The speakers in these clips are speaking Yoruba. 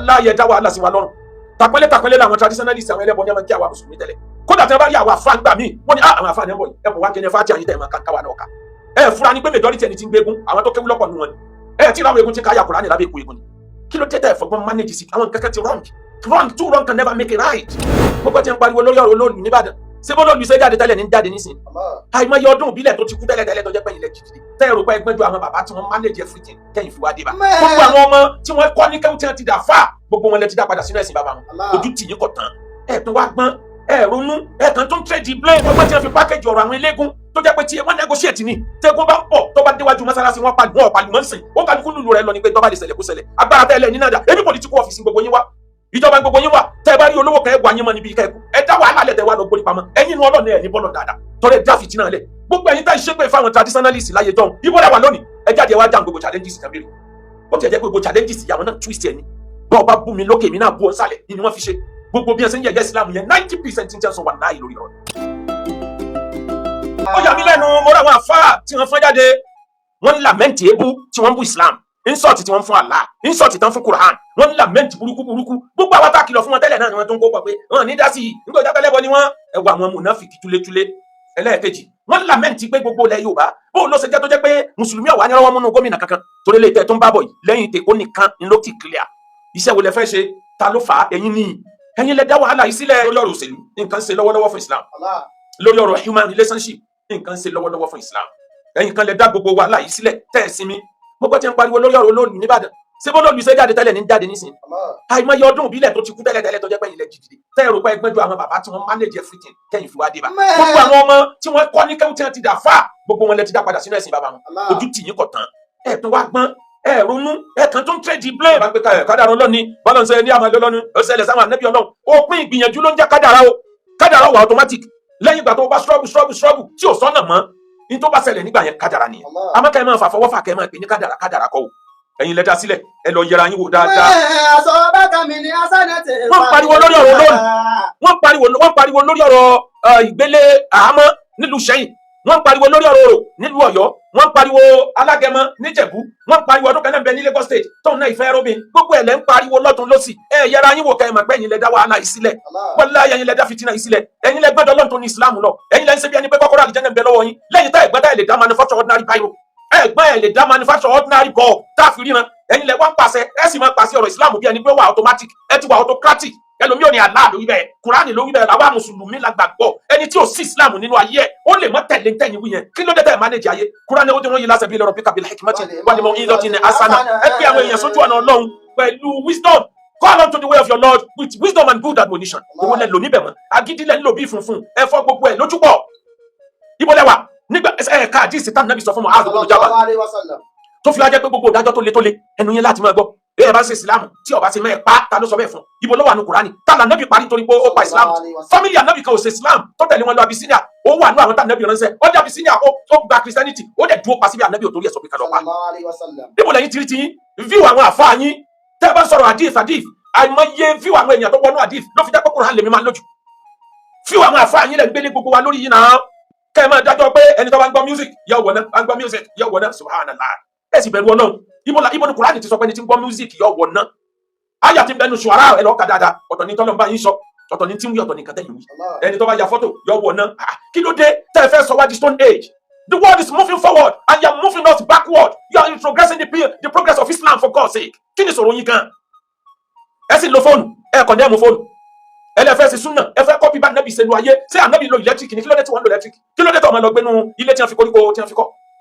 Wallahi, ẹ dá wàhálà sí wa lọ́rùn. Tàpẹ́lẹ́ tàpẹ́lẹ́ làwọn traditionalists, àwọn ẹlẹ́bọ ní ọmọ kí àwa mùsùlùmí tẹ́lẹ̀. Kódà tí wọ́n bá rí àwọn àfa gbà míì, wọ́n ní àwọn àfa ní ẹ̀bọ̀ ẹ̀bọ̀ wá jẹ́ ní ẹ̀fọ́ àti àyíntẹ́ ẹ̀ máa káwa náà ká. Ẹ fura ni pé majority ẹni tí ń gbégún, àwọn tó kéwú lọ́pọ̀ nù wọn ni. Ẹ tí ìlànà egun ti káyà Kùránì lábẹ́ èkó egun ni. Kí ló tẹ́tẹ́ ẹ̀fọ́gbọ́n manage sí àwọn kankan ti wrong? Wrong, two wrong can never make it right. Gbogbo tí ń pariwo lórí ọ̀rọ̀ olóòlù nìbàdàn, ṣé bó lóòlù ṣe jáde tẹ́lẹ̀ ní jáde nísìn? Àìmọye ọdún ìbílẹ̀ tó ti kú tẹ́lẹ̀ tẹ́lẹ̀, tó jẹ́ pé ilẹ̀ jìjì tẹ́ ẹ rò pé ẹgbẹ́ ju àwọn bàbá tí wọ́n manage everything kẹ́yìn fi wá dé bá. Gbogbo àwọn ọmọ tí wọ́n kọ́ ní kẹ́hún tí wọ́n ti dà fà, gbogbo wọn lẹ ti dá padà sínú ẹ̀sìn bàbá wọn. Ojú tì yín kọ̀ tán. Ẹ̀ tún wá gbọ́n, ẹ ronú, ẹ kàn tún trade blame. Ọgbọ́n tí wọ́n fi package ọ̀rọ̀ àwọn eléégún tó jẹ́ pé tí wọ́n negotiate ni, tẹ́gùn bá ń pọ̀, tó bá déwájú mọ́sálásí, wọn pàlù wọn pàlù mọ́ ń sìn. Ó kálukú lùlù rẹ lọ ni pé tó bá lè ṣẹlẹ̀ kó ṣẹlẹ̀. Agbára tẹ́lẹ̀ nínú àdá ebi political office gbogbo yín wá, ìjọba gbogbo yín wà. Tẹ́ ẹ bá rí olówó kan, ẹ wà yín mọ́ níbi kẹ́ẹ̀kú. Ẹ dá wàhálà lẹ̀, tẹ́ wà lọ gbórí pamọ́. Ẹ̀yin inú ọlọ́ọ̀ni ẹ̀ ní bọ́lọ̀ dáadáa tọ́lẹ̀ dá fìtínà lẹ̀. Gbogbo ẹ̀yin tá ìṣépè fáwọn traditionalists láyé jọ́hún, ibo lẹ wà lónìí? Ẹ jáde wá já gbogbo challenges kan béèrè. Ó ti ẹ̀ jẹ́ pé gbogbo challenges ìyàwó náà twist ẹ̀ ni. Bọ́ọ̀ bá bú mi lókè, mi náà bú ọ sálẹ̀ ni wọ́n fi ṣe gbogbo bí ẹ ṣe ń yẹ̀yẹ́ Islam yẹn. 90% ń tẹ́ sọ wà láàyè lórí ọ̀rọ̀. Ó yà mí lẹ́nu, mo rà àwọn àfáà tí wọ́n fọ́n jáde, wọ́n ń lament èébú tí wọ́n ń bú Islam, insult tí wọ́n fún Allah, insult tí wọ́n fún Quran. Wọ́n ń lament burúkú burúkú. Gbogbo àwọn tá a kìlọ̀ fún wọn tẹ́lẹ̀ náà ni wọ́n tó ń kó pọ̀ pé wọ́n ní dá sí i nígbà tó tẹ́lẹ̀ bọ́ ni wọ́n. Ẹ wọ àwọn mùnáfìkì túlétúlé. Ẹlẹ́ẹ̀kejì, wọ́n lament pé gbogbo ilẹ̀ Yorùbá, bó ló ṣe jẹ́ tó jẹ́ pé mùsùlùmí ọ̀wá ní ọwọ́ múnú gómìnà kankan, torí lè tẹ́ tó ń bá bọ̀ yìí lẹ́yìn tèkó nìkan ni ló ti clear. Iṣẹ́ wo lẹ fẹ́ ṣe? Ta ló fà á? Ẹ̀yin ni, ẹ̀yin lẹ dá wàhálà yìí sílẹ̀. Lórí ọ̀rọ̀ òṣèlú, nǹkan ṣe lọ́wọ́lọ́wọ́ fún Islam. Lórí ọ̀rọ̀ human relationship, nǹkan ṣe lọ́wọ́lọ́wọ́ fún Islam. Ẹ̀yin kan lẹ dá gbogbo wàhálà yìí sílẹ̀ tẹ́ ẹ̀ sinmi. Gbogbo tí ń pariwo lórí ọ̀rọ̀ olóòlù nìbàdàn, ṣé bó lóòlù ṣe jáde tẹ́lẹ̀ ní jáde nísìn? Àìmọye ọdún ìbílẹ̀ tó ti kú tẹ́lẹ̀ tẹ́lẹ̀, tó jẹ́ pé ilẹ̀ jìjì tẹ́ ẹ rò pé ẹgbẹ́ ju àwọn bàbá tí wọ́n manage everything kẹ́yìn fi wá dé bá. Gbogbo àwọn ọmọ tí wọ́n kọ́ ní kẹ́hún tí wọ́n ti dà fà, gbogbo wọn lẹ ti dá padà sínú ẹ̀sìn bàbá wọn. Ojú tì yín kọ̀ tán. Ẹ̀ tún wá gbọ́n, ẹ ronú, ẹ kàn tún trade blame. Bá pé kádàrá ọlọ́ni bọ́lá ń sọ ní àmọ́ ọlọ́ni ó ṣẹlẹ̀ sáwọn ànábì Ọlọ́run. Òpin ìgbìyànjú ló ń jẹ́ kádàrá o. Kádàrá wà automatic. Lẹ́yìn ìgbà tó bá struggle, struggle, struggle tí ò sọ́nà mọ́, ní tó bá ṣẹlẹ̀ nígbà yẹn, kádàrá nìyẹn. Àmọ́ kẹ́ ẹ máa fà fọwọ́ fà, kẹ́ ẹ máa pè ní kádàrá, kádàrá kọ́ o. Ẹ̀yin lẹ dá sílẹ̀. Ẹ lọ yẹra yín wò dáadáa. Wọ́n pariwo lórí ọ̀rọ̀ lónìí, wọ́n pariwo lórí ọ̀rọ̀ ìgbélé àhámọ́ nílùú Ìṣẹ́yìn, wọ́n pariwo lórí ọ̀rọ̀ òrò nílùú Ọ̀yọ́, wọ́n pariwo Alágẹmọ níjẹ̀bú, wọ́n pariwo ọdún kan náà bẹ ní Lagos State tóun náà ìfẹ́ róbin. Gbogbo ẹ̀ lẹ́ ń pariwo lọ́tún lọ́sì. Ẹ yẹra yín wò kẹ́ ẹ mọ̀ pé ẹ̀yin lẹ dá wàhálà yìí sílẹ̀. Wallahi, ẹ̀yin lẹ dá fìtínà yìí sílẹ̀. Ẹ̀yin lẹ gbọ́dọ̀ lọ́n tó ní Islam lọ. Ẹ̀yin lẹ ń ṣe bí ẹni pé kọ́kọ́rọ́ àlìjẹ́nà ń bẹ lọ́wọ́ yín, lẹ́yìn tá ẹ̀gbọ́n tá ẹ̀ lè dá manufacture ordinary biro, ẹ̀gbọ́n ẹ̀ lè dá manufacture ordinary bulb tá a fi ríran. Ẹ̀yin lẹ wá ń pàṣẹ, ẹ sì máa pàṣẹ ọ̀rọ̀ Islam bí ẹni pé ó wà automatic. Ẹ ti wà autocratic. Ẹlòmíì ò ní Allah lórí bẹ́ẹ̀, Kùránì lórí bẹ́ẹ̀. Làwa mùsùlùmí la gbàgbọ́. Ẹni tí ò sí Islam nínú ayé ẹ̀, ó lè má tẹ̀lé ntẹ̀yìn wí yẹn. Kí ló dé tẹ̀ manage ayé? Kùránì ó ti wọ́n yí lásẹ̀ bí lọ́rọ̀ píkà bil hikmati wal mau'izati hasana. Ẹ pé àwọn èèyàn sójú ọ̀nà Ọlọ́run pẹ̀lú wisdom. Call unto the way of your Lord with wisdom and good admonition. Owó lẹ lò níbẹ̀ mọ́. Agídí lẹ ń lò bí funfun. Ẹ fọ́ gbogbo ẹ lójúpọ̀. Ibo lẹ wà nígbà ẹ ká àdìsí tá nàbì sọ fún Mu'adh bin Jabal, tó fi wá jẹ́ pé gbogbo ìdájọ́ tó le tó le, ẹnu yẹn láti máa gbọ́? Ẹ bá ṣe ìsìlámù tí ọba ṣe mẹ́ẹ̀ pa, ta ló sọ bẹ́ẹ̀ fún? Ibo ló wà ní Kùránì? Ta là nàbì parí torí pé ó pa ìsìlámù? Family ànábì kan ò ṣe ìsìlámù tó tẹ̀lé wọn lọ Abyssinia. Ó wà ní àwọn tá ànábì ránṣẹ́. Ó dé Abyssinia, ó gba Christianity, ó dẹ̀ dúró pa síbi ànábì ò torí ẹ̀ sọ pé ká lọ pa. Níbo lẹ́yìn tìrì tìyín view àwọn àfa yín tẹ́ ẹ bá ń sọ̀rọ̀ hadith, hadith, àìmọye view àwọn èèyàn tó wọnú hadith ló fi jẹ́ pé Kùránì lèmi máa ń lójú. View àwọn àfa yín lẹ̀ ń gbélé gbogbo wa lórí yìí náà, kẹ́ ẹ máa dájọ́ pé ẹni tó bá ń gbọ́ music yóò wọ̀ náà, bá ń gbọ́ music yóò wọ̀ náà. Subhanallah, ẹ sì bẹ̀rù Ọlọ́run. Ibo la ibo ni Kùránì ti sọ pé ẹni tí ń gbọ́ music yóò wọ̀ náà? Àyà tí ń bẹnu ṣùárà, ẹ lọ́ọ́ ka dáadáa. Ọ̀tọ̀ ní tọ́lọ́ ń bá yín sọ, ọ̀tọ̀ ní tí ń wí, ọ̀tọ̀ ní nǹkan tẹ́yìn wí. Ẹni tó bá ya fọ́tò yóò wọ̀ náà. Kí ló dé tẹ́ ẹ fẹ́ sọ wá di stone age? The world is moving forward and you are moving us backward. You are introgressing the progress of Islam, for God's sake. Kí ni sọ̀rọ̀ yín gan? Ẹ sì lo fóònù, ẹ kàn dẹ́mu fóònù. Ẹ lè fẹ́ ṣe súnà, ẹ fẹ́ copy bá ànábì ṣe lu ayé. Ṣé ànábì lo electric ni? Kí ló dé tí wọ́n ń lo electric? Kí ló dé tí wọ́n máa lọ gbénu ilé tí wọ́n fi koríko tí wọ́n fi kọ́?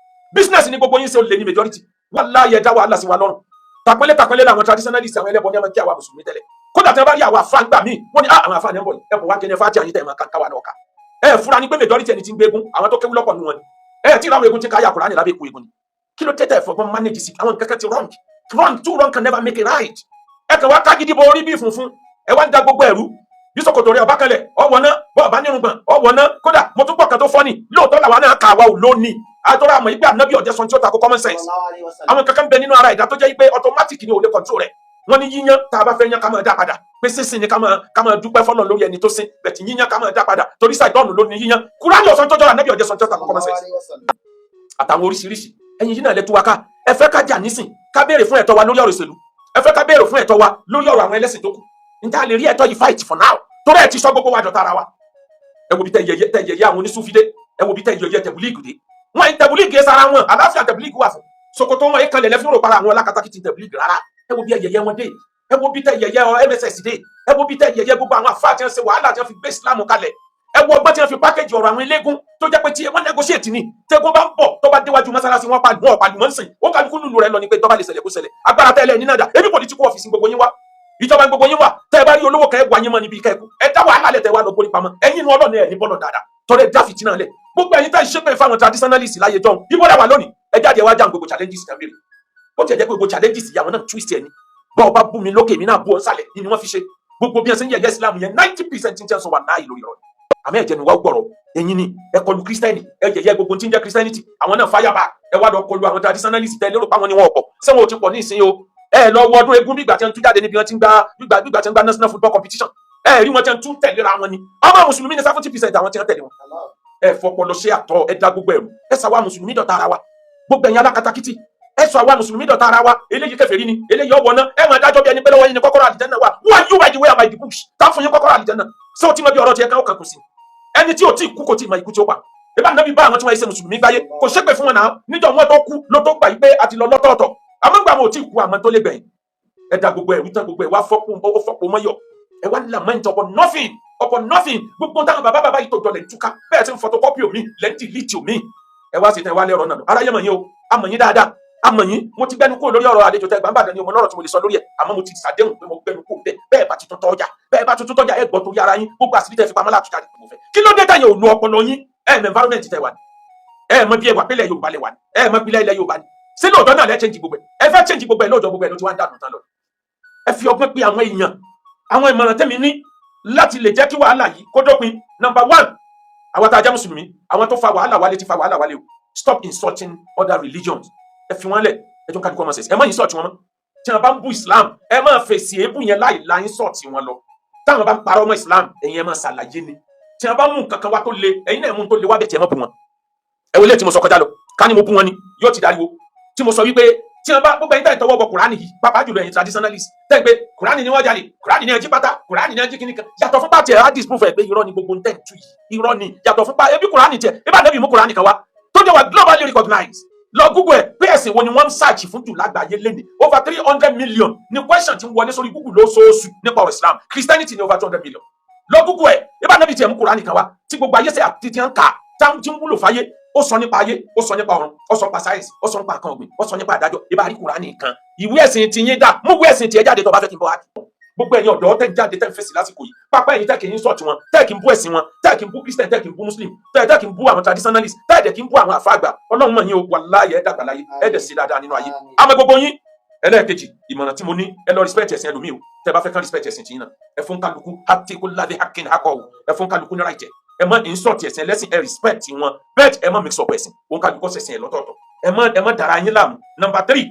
Business ni gbogbo yín ṣe, olè ní majority. Wallahi, ẹ dá wàhálà sí wa lọ́rùn. Tàpẹ́lẹ́ tàpẹ́lẹ́ làwọn traditionalists, àwọn ẹlẹ́bọ ní ọmọ kí àwa mùsùlùmí tẹ́lẹ̀. Kódà tí wọ́n bá rí àwọn àfa gbà míì, wọ́n ní àwọn àfa ní ẹ̀bọ̀ ẹ̀bọ̀ wá jẹ́ ní ẹ̀fọ́ àti àyíntẹ́ ẹ̀ máa káwa náà ká. Ẹ fura ni pé majority ẹni tí ń gbégún, àwọn tó kéwú lọ́pọ̀ nù wọn ni. Ẹ tí ìlànà egun ti káyà Kùránì lábẹ́ èkó egun ni. Kí ló tẹ́tẹ́ ẹ̀fọ́gbọ́n manage sí àwọn kankan ti wrong? Wrong, two wrong can never make it right. Ẹ kàn wá kágídí bo orí bí funfun, ẹ wá ń da gbogbo ẹ̀rú. Bí ṣòkòtò rẹ ọba kanlẹ̀, ọwọ́ náà bọ́ ọba nírùngbọ̀n, ọwọ́ náà. Kódà mo tún pọ̀ kan tó fọ́ ni. Lóòótọ́ làwa náà kà wá ò lónìí àtọ́rọ̀ àmọ́ ìgbà ànábì ọ̀jẹ̀ sọ tí ó ta ko common sense. Àwọn kankan bẹ nínú ara ẹ̀dá tó jẹ́ pé automatic ni ò lè control rẹ̀. Wọ́n ní yíyan tá a bá fẹ́ yan, ká máa dá padà pé sísìn ni, ká máa dúpẹ́ fọlọ́ lórí ẹni tó sín bẹ̀tì. Yíyan, ká máa dá padà torí ṣàìtọ́nù ló ní yíyan. Kúránì ọ̀sán tó jọra, ànábì ọ̀jẹ̀ sọ tí ó ta ko common sense àtàwọn oríṣiríṣi. Ẹ̀yin yìí náà lẹ tú wa ká. Ẹ fẹ́ ká jà nísìn, ká béèrè fún ẹ̀tọ́ wa lórí ọ̀rọ̀ ìṣèlú. Ẹ fẹ́ ká béèrè fún ẹ̀tọ́ wa lórí ọ̀rọ̀ àwọn ẹlẹ́sìn tó kù. Níta lè rí ẹ̀tọ́ yìí fight for now, torí ẹ̀ ti sọ gbogbo wa dọ̀tá ara wa. Ẹ wo bí tẹ yẹyẹ, tẹ yẹyẹ àwọn onísúfídé. Ẹ wo bí tẹ yẹyẹ tẹbùlíìgì dé. Wọn yìí, tẹbùlíìgì yẹn sara wọn, àlàáfíà tẹbùlíìgì wà fún ṣòkòtò wọn yìí kanlẹ̀ lẹ́fín rò para àwọn alákatakítí tẹbùlíìgì rárá. Ẹ wo bí yẹyẹ wọn dé. Ẹ wo bí tẹ yẹyẹ MSS dé. Ẹ wo bí tẹ yẹyẹ gbogbo àwọn àfáà tí wọn ṣe wàhálà tí wọn fi gbé Islam kalẹ̀. Ẹ wo ọgbọ́n tí wọn fi package ọ̀rọ̀ àwọn eléégún, tó jẹ́ pé tí wọ́n negotiate ni, tẹ́gùn bá ń bọ̀, tó bá déwájú mọ́sálásí, wọn pa wọn ọ̀pá lùmọ́ ń sìn wọn, kálukú lùlù rẹ lọ ni pé tó bá lè ṣẹlẹ̀, kó ṣẹlẹ̀. Agbára tẹ́lẹ̀ nínú àdá ebi political office gbogbo yín wá, ìjọba gbogbo yín wà. Tẹ́ ẹ bá rí olówó kẹ́ ẹ wá yín mọ́ níbi kẹ́ ẹ kú, ẹ dá wàhálà lẹ̀, tẹ́ wá lọ gbórí pamọ́. Ẹ̀yin inú ọlọ́ọ̀ni ẹ̀ ní bọ́lọ̀ dáadáa, tọ́lẹ̀ dá fìtínà lẹ̀. Gbogbo ẹ̀yin tẹ́ ẹ ṣépè fáwọn traditionalist láyé jọ́n, ibo dà wà lónìí? Ẹ jáde wá jáde. Gbogbo challenges kan béèrè, ó tiẹ̀ jẹ́ pé gbogbo challenges yìí, àwọn náà twist ẹ̀ ni. Bá ọba bú mi lókè, mi náà bú ọ nsàlẹ̀ ni wọ́n fi ṣe gbogbo bí wọ́n ṣe ń yẹ̀yẹ́ Islam yẹn. 90% ń tẹ́ sọ wà láàyè lórí ọ̀rọ̀. Àmọ́ ẹ̀jẹ̀ ni wá gbọ̀rọ̀ ẹ̀yin ni ẹ kọlu Kírísítẹ́nì, ẹ yẹ̀yẹ́ gbogbo tí ń jẹ́ Christianity, àwọn náà fire back. Ẹ wá lọ kọlu àwọn traditionalist tẹ lérò páwọn ni wọn ọ̀pọ̀. Ṣé wọn ò ti pọ̀ ní ìsìn o? Ẹ lọ wọ ọdún eégún, bí ìgbà tí wọ́n tún jáde níbi wọ́n ti ń gbá, gbígbà tí wọ́n ń gbá national football competition. Ẹ rí wọn tí wọ́n tún tẹ̀léra wọn ni. Ọmọ mùsùlùmí ní 70% àwọn tí wọ́n tẹ̀lé wọn. Ẹ fọpọlọ ṣe àtọ, ẹ dá gbogbo ẹrù, ẹ sọ àwa mùsùlùmí dọ̀tá ara wa. Gbogbo ẹ̀yin alákatakítí, ẹ sọ àwa mùsùlùmí dọ̀tá ara wa. Eléyìí kèfèrí ni, eléyìí ọwọ́ náà. Ẹ máa dájọ́ bí ẹni pé lọ́wọ́ yín ni kọ́kọ́rọ́ àlìjánnà wà. Who are you, by the way and by the bush, tá fún yín kọ́kọ́rọ́ àlìjánnà? Ṣé o ti mọ bí ọ̀rọ̀ tiẹ̀ kan ó kàn kù sí? Ẹni tí ò tí kú kò tí ì mọ ikú tí ó pa. Ìbá nàbí bá àwọn tí wọ́n ṣe mùsùlùmí gbáyé, kò ṣépè fún wọn náà. Níjọ́ wọn tó kú ló tó gbà yí pé a ti lọ lọ́tọ̀ọ̀tọ̀. Àmọ́ gbà wọn ò tí ì kú, àmọ́ tó lè gbẹ̀yìn. Ẹ da gbogbo ẹ̀rú tán, gbogbo ẹ̀ wá fọ́pọ̀, ó fọ́pọ̀ mọ́yọ̀. Ẹ wá lament upon nothing, upon nothing. Gbogbo táwọn bàbá bàbá yìí tó jọ lẹ̀ ń túká bẹ́ẹ̀, tí ń photocopy omi lẹ́ ń delete omi. Ẹ wá sí tẹ wá lẹ́rọ náà. Aráyé mọ̀ yín o, amọ̀ yín dáadáa, amọ̀ yín. Mo ti gbẹnu kúrò lórí ọ̀rọ̀ àlejò tẹ gbàǹbàdàn ni. Mo lọ́rọ̀ tí mo lè sọ lórí ẹ̀, àmọ́ mo ti ṣàdéhùn pé mo gbẹnu kúrò bẹ́ẹ̀. Bẹ́ẹ̀ bá ti tún tọ́jà, bẹ́ẹ̀ bá tuntun tọ́jà, ẹ gbọ́ torí ara yín. Gbogbo àṣírí tẹ fi pamọ́ láti jáde, mo fẹ́. Kí ló dé tẹ̀yìn ò lu ọpọlọ yín? Ẹ mọ environment tẹ wà ní, ẹ mọ bí ẹ wà pélé Yorùbá lẹ wà ní, ẹ mọ pílẹ̀ ilẹ̀ Yorùbá ní. Ṣé lóòótọ́ náà lẹ change gbogbo ẹ? Ẹ fẹ́ change gbogbo ẹ lóòótọ́, gbogbo ẹ ló ti wá ń dànù tán lọ. Ẹ fi ọgbọ́n pé àwọn èèyàn. Àwọn ìmọ̀ràn tẹ́mi ní láti lè jẹ́ kí wàhálà yìí kó dópin: number one, àwọn tá a jẹ́ mùsùlùmí, àwọn tó fa wàhálà wálé ti fa wàhálà wálé o. Stop insulting other religions. Ẹ fi wọ́n lẹ̀, ẹ jọ kálukú ọmọ ṣẹ̀ṣẹ̀. Ẹ má insult wọn mọ́. Tí wọn bá ń bú Islam, ẹ má fèsì èébú yẹn láì la insult wọn lọ. Táwọn bá ń parọ́ mọ́ Islam, ẹ̀yin ẹ má ṣàlàyé ni. Tí wọn bá mú nǹkan kan wá tó le, ẹ̀yin náà mú tó le wá bẹ̀ tí ẹ má bú wọn. Ẹ wọlé tí mo sọ kọjá lọ, ká ní mo bú wọn ni, yóò ti dariwo. Tí mo sọ wípé tí wọn bá gbogbo ẹ̀yin tẹ́ tọwọ́ bọ Kùránì yìí, pàápàá jùlọ ẹ̀yin traditionalist tẹ́ pé Kùránì ni wọ́n jalè, Kùránì ni ẹ jí pátá, Kùránì ni ẹ jí kíní kan, yàtọ̀ fún pàtì ẹ̀ á disprove ẹ̀ pé irọ́ ni gbogbo ntẹ́ tú yìí, irọ́ ni. Yàtọ̀ fún pa ebi Kùránì tiẹ̀, ebi ànábì mú Kùránì kan wá tó jẹ́ wà globally recognized. Lọ Google ẹ̀ pé ẹ̀sìn wo ni wọ́n ń search fún jù lágbàáyé lẹ́nìí. Over 300 million ní question tí ń wọlé sórí Google lóṣooṣù nípa ọ̀rọ̀ Islam. Christianity ní over 200 million. Lọ Google ẹ̀. Ebi ànábì tiẹ̀ mú Kùránì kan wá tí gbogbo ayé sẹ́ àti tí ń kà, tí ń wúlò fáyé. Ó sọ nípa ayé, ó sọ nípa ọ̀run, ó sọ nípa sáyẹ̀nsì, ó sọ nípa nǹkan ọ̀gbìn, ó sọ nípa àdájọ́. Ibà rí Kùránì kan, ìwé ẹ̀sìn ti yín dà? Mú ìwé ẹ̀sìn tiẹ̀ jáde tó bá fẹ́ kí n bọ́ wá. Gbogbo ẹ̀yin ọ̀dọ́ tẹ́ ń jáde, tẹ́ ń fèsì lásìkò yìí, pápá ẹ̀yin tẹ́ kì í sọ̀tì wọn, tẹ́ kì í bú ẹ̀sìn wọn, tẹ́ kì í bú Christian, tẹ́ kì í bú Muslim, tẹ́ kì í bú àwọn traditionalist, tẹ́ dẹ̀ kì í bú àwọn àfáàgbà, Ọlọ́run mọ̀ yín o. Wàláyé, ẹ̀ dàgbà láyé, ẹ̀ dẹ̀ sí dáadáa nínú ayé. Àmọ́ gbogbo yín, ẹlẹ́ẹ̀kejì, ìmọ̀ràn tí mo ní, ẹ lọ respect ẹ̀sìn ẹlòmíì o. Tẹ́ bá fẹ́ kán respect ẹ̀sìn tiyín náà, ẹ fún kálukú àti kó ládé hakin hakọ o. Ẹ fún kálukú ní right ẹ. Ẹ má insult ẹ̀sìn ẹlẹ́sìn, ẹ respect wọn bẹ́ẹ̀. Ẹ má mix up ẹ̀sìn òun, kálukú ṣẹ̀sìn ẹ̀ lọ́tọ̀ọ̀tọ̀. Ẹ má dara yín láàmú. Number three,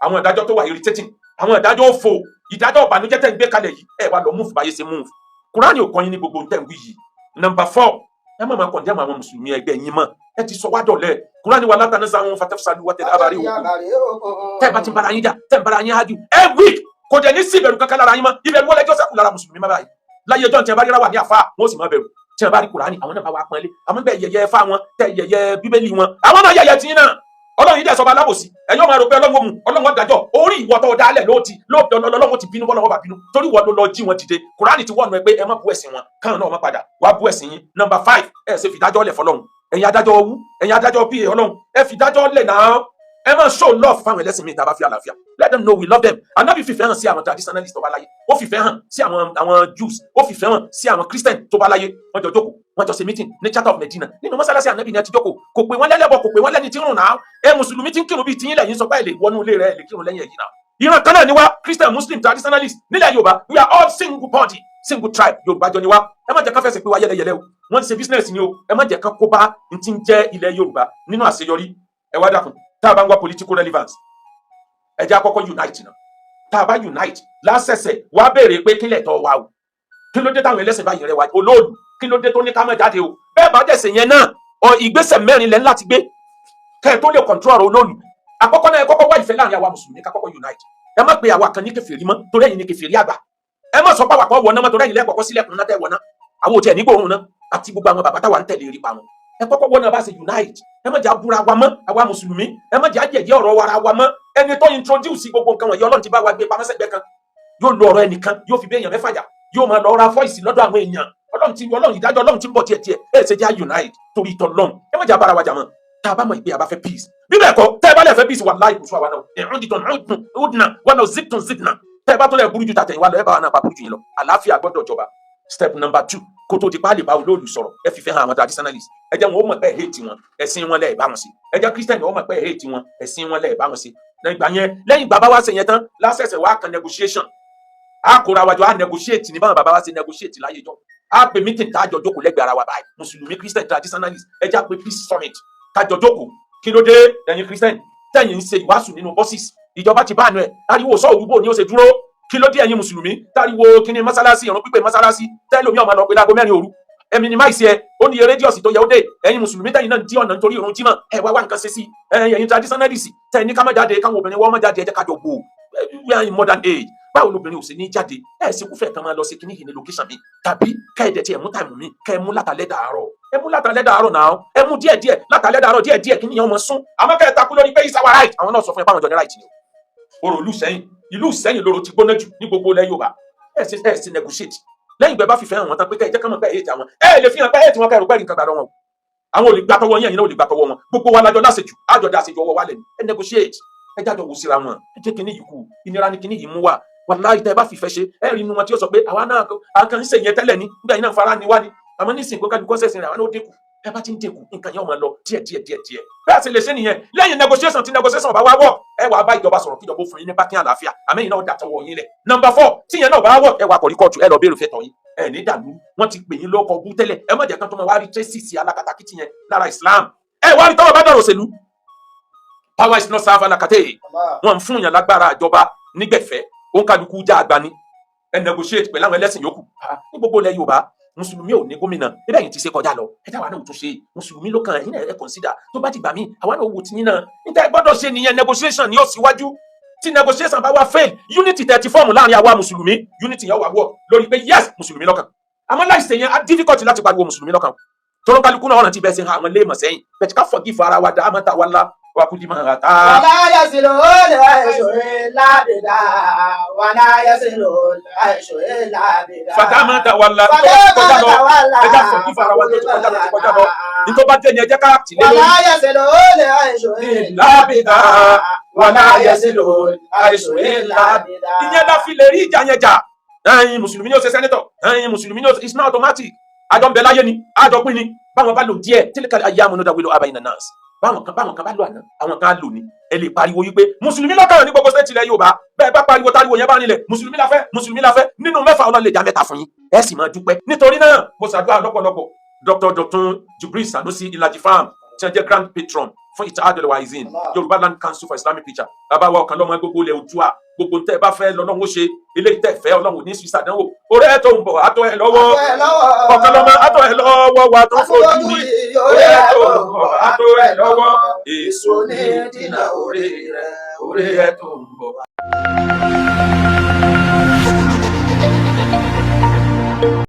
àwọn ìdájọ́ tó wà irritating, àwọn ìdájọ́ òfò, ìdájọ́ ìbànújẹ́ tẹ́ ń gbé kalẹ̀ yìí, ẹ wá lọ move báyé ṣe move. Kùránì ò kọ́ yín ní gbogbo tẹ́ ń wí yìí. Number four, ẹ má máa condemn àwọn mùsùlùmí ẹgbẹ́ yín mọ́. Ẹ ti sọ wá dọ̀lẹ́. Kùránì wà látàní sáwọn fatafsalu wa tẹ̀lé abàrí òkú. Tẹ́ ẹ bá ti ń bára yín jà, tẹ́ ẹ ń bára yín ájú, ẹ weak, kò dẹ̀ ní sí ìbẹ̀rù kankan lára yín mọ́. Ìbẹ̀rù wọlé ẹjọ́ sẹ́kù lára mùsùlùmí má báyìí. Láyé ọjọ́ tí ẹ bá ríra wà ní àfa, wọn ó sì máa bẹ̀rù. Tí ẹ bá rí Kùránì, àwọn náà bá wà pọ́nlé. Àwọn bẹ́ẹ̀ yẹyẹ fá wọn, tẹ́ yẹyẹ Bíbélì wọn, àwọn náà yẹyẹ tí náà. Ọlọ́run yìí dẹ̀ sọba alábòsí. Ẹ̀yin ọmọ rò pé Ọlọ́run mú, Ọlọ́run dájọ́ orí ìwọ tó dálẹ̀ ló ti lọ́lọ́run ti bínú. Bọ́lọ́run bá bínú torí ìwọ ló lọ jí wọn dìde. Kùránì ti wọ́nu ẹ pé ẹ má bú ẹ̀sìn wọn, káwọn náà má padà wá bú ẹ̀sìn yín. Number five, ẹ ṣe fìdájọ́ lẹ̀ fọlọ́run. Ẹ̀yin adájọ́ owú, ẹ̀yin adájọ́ pa, Ọlọ́run, ẹ fìdájọ́ lẹ̀ náà. Ẹ máa show love fáwọn ẹlẹ́sìn mi tá a bá fi àlàáfíà. Let them know we love them. Anabi fìfẹ́ hàn sí àwọn traditionalists tó bá láyé, ó fìfẹ́ hàn sí àwọn Jews, ó fìfẹ́ hàn sí àwọn Christian tó bá láyé. Wọ́n jọ jókòó, wọ́n jọ ṣe meeting ní Chapter of Medina. Nínú mọ́sálásí anabi ni ẹ ti jókòó. Kò pé wọ́n lẹ́lẹ́bọ̀, kò pé wọ́n lẹ́ni tí ń rùn náà. Ẹ mùsùlùmí tí ń kírun bíi tiyín lẹ́yìn sọ pé ẹ lè wọnú ilé rẹ, ẹ lè kírun lẹ́yìn ẹ̀yìn náà. Ìran kan náà ni wá, Christian, Muslim, traditionalist nílẹ̀ Yorùbá. We are all single body, single tribe. Yorùbá jọ ni wá. Ẹ má jẹ́ ká fẹsẹ̀ pé wá yẹlẹyẹlẹ o. Wọ́n ti ṣe business ni o. Ẹ má jẹ́ ká kó bá n ti ń jẹ́ ilẹ̀ Yorùbá nínú àṣeyọrí. Ẹ wá dákun, tá a bá ń wá political relevance, ẹ jẹ́ àkọ́kọ́ unite náà. Tá a bá unite lásẹ̀sẹ̀ wá béèrè pé kílẹ̀ tọ́ wa o, kí ló dé táwọn ẹlẹ́sìn báyìí rẹ wá olóòlù, kí ló dé tó ní ká má jáde o. Bẹ́ẹ̀ bá dẹ̀sẹ̀ yẹn náà ọ, ìgbésẹ̀ mẹ́rin lẹ́ ń láti gbé kẹ́ ẹ tó lè control ọ̀rọ̀ olóòlù. Àkọ́kọ́ náà, ẹ kọ́kọ́ wá ìfẹ́ láàrin àwa mùsùlùmí, ká kọ́kọ́ unite. Ẹ má pe àwa kan ní kèfèrí mọ́, torí ẹ̀yin ní kèfèrí àgbà. Ẹ má sọ pé àwa kan wọ̀ náà mọ́, torí ẹ̀yin lẹ́kọ̀ọ́kọ́ sílẹ̀kùn náà tẹ́ wọ̀ náà. Àwọn òtí ẹ̀ nígbò òun náà àti gbogbo àwọn bàbá táwa ń tẹ̀lé rí pa wọn. Ẹ kọ́kọ́ wọ́n náà bá ṣe unite. Ẹ má jẹ́ abúra wa mọ́, àwa mùsùlùmí. Ẹ má jẹ́ àjẹjẹ́ ọ̀rọ̀ wa ara wa mọ́. Ẹni tó introduce gbogbo nǹkan wọ̀nyí, Ọlọ́run ti bá wa gbé pamọ́ sẹ́gbẹ́ kan. Yóò lo ọ̀rọ̀ ẹnìkan, yóò fi bí èèyàn 6 jà, yóò máa lọ ra voice lọ́dọ̀ àwọn èèyàn. Ọlọ́run ti, Ọlọ́run, ìdájọ́ Ọlọ́run ti ń bọ̀ tiẹ̀ tiẹ̀. Ẹ ṣe jẹ́ unite torí ìtọ́ lọ́run. Ẹ má jẹ́ abára wa jà mọ́. Tá a bá mọ̀ ìpè àbá fẹ́ peace, bí bẹ́ẹ̀ kọ́, tẹ́ ẹ bá lẹ̀ fẹ́ peace, wà láì kùsù àwa náà ẹ̀hún dìtọ̀ ọ̀dùnà wọn náà ziptun zipna. Tẹ́ ẹ bá tó lẹ̀ burú ju tàtẹ̀yìnwá lọ, ẹ bá wa náà pa burú jù yín lọ. Àlàáfíà gbọ́dọ̀ jọba. Step number two, kó tó di páàlì bá olóòlù sọ̀rọ̀, ẹ fìfẹ́ hàn àwọn traditionalist. Ẹ jẹ́ wọn ó mọ̀ pé ẹ hate wọn, ẹ̀sìn wọn lẹ̀ bá wọn sí. Ẹ jẹ́ Christian ó mọ̀ pé ẹ hate wọn, ẹ̀sìn wọn lẹ̀ bá wọn sí. Lẹ́yìn ìgbà yẹn, lẹ́yìn ìgbà bá wá ṣe yẹn tán, lásẹ̀sẹ̀ wá kan negotiation. A kóra wájọ, a negotiate ní báwọn bàbá wa ṣe negotiate láyé jọ. A pè meeting tá a jọ jókòó lẹ́gbẹ̀ẹ́ ara wa báyìí, mùsùlùmí, Christian, traditionalist. Ẹ jẹ́ a pè peace summit, ká jọ jókòó. Kí ló dé ẹ̀yin Christian tẹ̀yin ń ṣe ìwàásù nínú buses? Ìjọba ti bá àánú ẹ̀. Ariwo sọ òrùbó ni ó ṣe dúró. Kí ló dé ẹ̀yin mùsùlùmí táriwo kíní mọ́sálásí, ìrun pípé mọ́sálásí, tẹ́lómi ọmọ lọ pé láago 4 òru? Ẹ minimize ẹ. Ó ní radius tó yẹ ó dé. Ẹ̀yin mùsùlùmí tẹ̀yin náà ń dí ọ̀nà nítorí ìrun jímọ̀, ẹ wá wá nǹkan ṣe sí. Ẹ̀yin traditionalist tẹ̀yin ní ká má jáde, káwọn obìnrin wọ́n má jáde, ẹ jẹ́ ká jọ wò. We are in modern age. Báwo lobìnrin ò sí ní jáde? Ẹ sì kúfẹ̀ kan máa lọ sí kíní yìí ní location mi, tàbí kẹ́ẹ̀dẹ̀ tí ẹ mú time mi, kẹ́ ẹ mú látàlẹ́ dàárọ̀. Ẹ mú látàlẹ́ dàárọ̀ náà. Ẹ mú díẹ̀ díẹ̀ látàlẹ́ dàárọ̀, díẹ̀ díẹ̀, kíní yẹn ọmọ sún. Àmọ́ kẹ́ ẹ takú lórí pé it's our right, àwọn náà sọ fún ẹ pé àwọn jọ ní right ni o. Orò ìlú Ìsẹ́yìn, ìlú Ìsẹ́yìn lóró ti gbóná jù ní gbogbo ilẹ̀ Yorùbá. Ẹ ṣe negotiate. Lẹ́yìn ìgbà bá fìfẹ́ hàn wọ́n tán pé kẹ́ ẹ jẹ́ ká mọ̀ pé ẹ hate àwọn, ẹ lè fi hàn pé ẹ hate wọn, kẹ́ ẹ rò pé nǹkan gbà lọ́wọ́ wọn. Àwọn ò lè gbà tọwọ́ yín, ẹ̀yin náà ò lè gbà tọwọ́ wọn. Gbogbo wa lájọ láṣejù, àjọ dá àṣejù ọwọ́ wa lẹ̀ ní. Ẹ negotiate, ẹ jájọ wò síra wọn. Ẹ jẹ́ kíní yìí kú. Ìnira ni kíní yìí mú wa. Wàláhì, tẹ́ ẹ bá fìfẹ́ ṣe, ẹ rí inú wọn tí ó sọ pé àwa náà à kàn ń ṣe yẹn tẹ́lẹ̀ ní nígbà yìí náà, fara ni wá ni. Àmọ́ nísìnyí, kó kájú kọ́sẹ̀sìn rẹ̀, àwọn náà ó dínkù. Ẹ bá ti ń dínkù, nǹkan yẹn ó máa lọ díẹ̀ díẹ̀ díẹ̀ díẹ̀. Bẹ́ẹ̀ sì lè ṣe nìyẹn. Lẹ́yìn negotiation, tí negotiation bá wá wọ̀, ẹ wàá bá ìjọba sọ̀rọ̀ kíjọba ó fún yín ní bákí àlàáfíà. Àmẹ́yìn náà dàtọwọ́ yín lẹ̀. Number four, tí yẹn náà bá wọ̀, ẹ wàá kọ̀rí kóòtù, ẹ lọ béèrè fẹ́ tọ̀ yín. Ẹ ní dàlú. Wọ́n ti pè yín lóko bú tẹ́lẹ̀, ẹ má jẹ́ kán tó máa wá rí traces alákatakítí yẹn lára Islam. Ẹ wá rí tọ́wọ́ bá dọ̀rọ̀ òṣèlú, power is not serve alakate. Wọ́n ń fún yàn lágbára àjọba nígbẹ̀fẹ́, òǹkàlùkù já àgbà ni. Ẹ negotiate pẹ̀lú àwọn ẹlẹ́sìn yòókù. Ah, ní gbogbo ilẹ̀ Yorùbá, mùsùlùmí ò ní gómìnà. Ebe ẹ̀yin ti ṣe kọjá lọ, ẹ dáwà náà ò tún ṣe. Mùsùlùmí ló kàn ẹ̀yin náà, ẹ consider. Tó bá ti gbà mí, àwa náà wò tiyín náà. Níta ẹ gbọ́dọ̀ ṣe nìyẹn. Negotiation ni ó síwájú. Tí negotiation bá wá fail, unity tẹ̀ ti form láàrin àwa mùsùlùmí, unity yẹn wà wọ̀ lórí pé yes, mùsùlùmí lọ́kàn. Àmọ́ láì ṣe yẹn, á difficult láti pariwo mùsùlùmí lọ́kàn. Tọ́lọ́ kálukú náà ọ̀nà tí bẹ́ẹ̀ ṣe hàn àwọn léèmọ̀ sẹ́yìn bẹ́ẹ̀ tí ká forgive ara wa dá àmọ́ta wa lá wa kú di máa ta. ولا يصل العيش إلا بدا ولا يصل العيش إلا بدا. Fatama ta wa la tó bá ti kọjá lọ, ẹ já forgive ara wa. Tó ti kọjá lọ, ti kọjá lọ. Ní tó bá dé ni ẹ jẹ́ ká tì lé lórí. ولا يصل العيش إلا بدا ولا يصل العيش إلا بدا. Ìyẹn la fi lè rí ìjà yẹn jà. Ẹ̀yin mùsùlùmí ni ó ṣe senator, ẹ̀yin mùsùlùmí ni ó ṣe, it's not automatic. Àjọ ń bẹ láyé ni, àjọ pín ni. Báwọn bá lò díẹ̀, تلك الأيام نداولها بين الناس. Báwọn kan bá lò àná, àwọn kan á lò ní. Ẹ lè pariwo yí pé mùsùlùmí lọ́kàn ní gbogbo state ilẹ̀ Yorùbá. Bẹ́ẹ̀ bá pariwo, táriwo yẹn bá nílẹ̀, mùsùlùmí la fẹ́, mùsùlùmí la fẹ́, nínú 6, Ọlọ́run lè já 3 fún yín, ẹ sì máa dúpẹ́. Nítorí náà, mo ṣàdúrà lọ́pọ̀lọpọ̀. Dr. Dr. Jubril Sanusi Ilaji Farm, tí wọ́n jẹ́ grand patron fún Ittihadul Wa'izin, Yorùbá Land Council for Islamic Preacher, bàbá wa ọ̀kan lọ́mọ gbogbo ilẹ̀ Oòduà. Gbogbo tẹ́ ẹ bá fẹ́ lọ́lọ́run ó ṣe. Eléyìí tẹ́ fẹ́, Ọlọ́run ò ní sí sàdánwò. Orí ẹ̀ tó ń bọ̀ àtọ́ ẹ lọ́wọ́. Ọ̀kan lọ́mọ àtọ́ ẹ lọ́wọ́ wa tó fojú rí. Orí ẹ̀ tó ń bọ̀ àtọ́ ẹ lọ́wọ́. Èso ní dínà orí rẹ̀. Orí ẹ̀ tó ń bọ̀.